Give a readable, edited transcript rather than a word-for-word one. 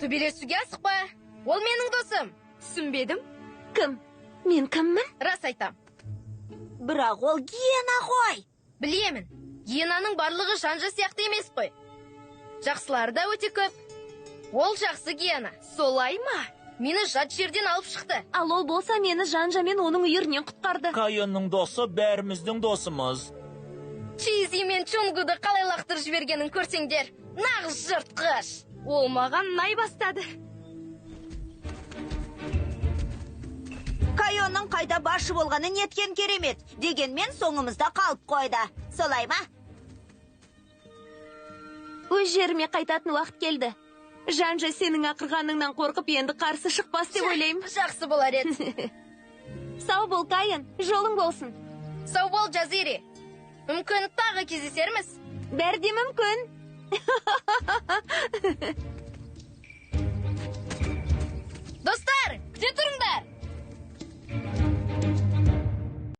Төбелесуге асықпа. Ол менің досым. Түсінбедім. Кім? Мен кіммін? Рас айтам. Бірақ ол гиена ғой. Білемін. Гиенаның барлығы Жанжа сияқты емес қой. Жақсылары да өте көп. Ол жақсы гиена. Солай ма? Мені жат жерден алып шықты. Ал ол болса мені Жанжа мен оның үйірінен құтқарды. Кайонның досы бәріміздің досымыз. Чизи мен Чунгуды қалай лақтырып жібергенін көрсеңдер, нағыз жыртқыш. Ол маған най бастады. Кайонның қайта басшы болғаны неткен керемет. Дегенмен соңымызда қалып қойды. Солай ма? Өз жеріме қайтатын уақыт келді. Жанжа сенің ақырғаныңнан қорқып енді қарсы шықпас деп ойлаймын. Жақсы болар еді. Сау бол, Кайон, жолың болсын. Сау бол, Жазири. Мүмкін тағы кездесерміз. Бәрі де мүмкін.